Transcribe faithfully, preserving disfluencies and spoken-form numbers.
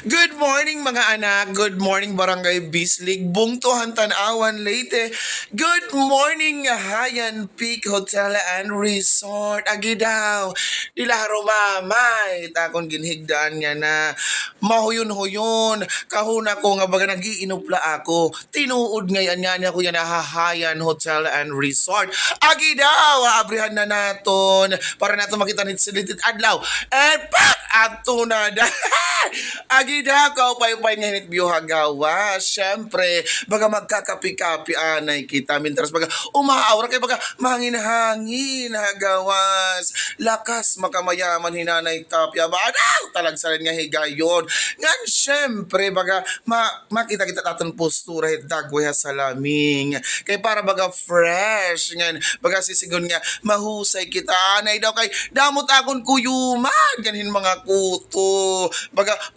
Good morning, mga anak. Good morning, Barangay Bislig, Bungto han Tanauan, Leyte. Good morning, Haiyan Peak Hotel and Resort. Agi daw, diri la harumamay it akon ginhigdaan yana. Mahuyon-huyon, kahuna ko nga baga nag-iinupla ako. Tinuod ngay-an ngani ako yana ha Haiyan Hotel and Resort. Agi daw, aabrihan na naton para naton makita hit silhit hit adlaw. And pak! Adto na da. Agi daw, kaupay-upay ngay-an it view ha gawas. Siyempre, baga magkakapi-kapi anay kita. Mientras baga umaawra kay baga mahangin-hangin ha gawas. Lakas makamayaman hi Nanay Tapia ba? Adaw! Talagsarin nga higayon. Ngan siyempre, baga ma-, makita kita it aton postura hit dagway ha salamin. Kay para baga fresh, ngan baga sisidngon nga mahusay kita. Anay daw kay damo it akon kuyuman ngan hin mga kuto. Baga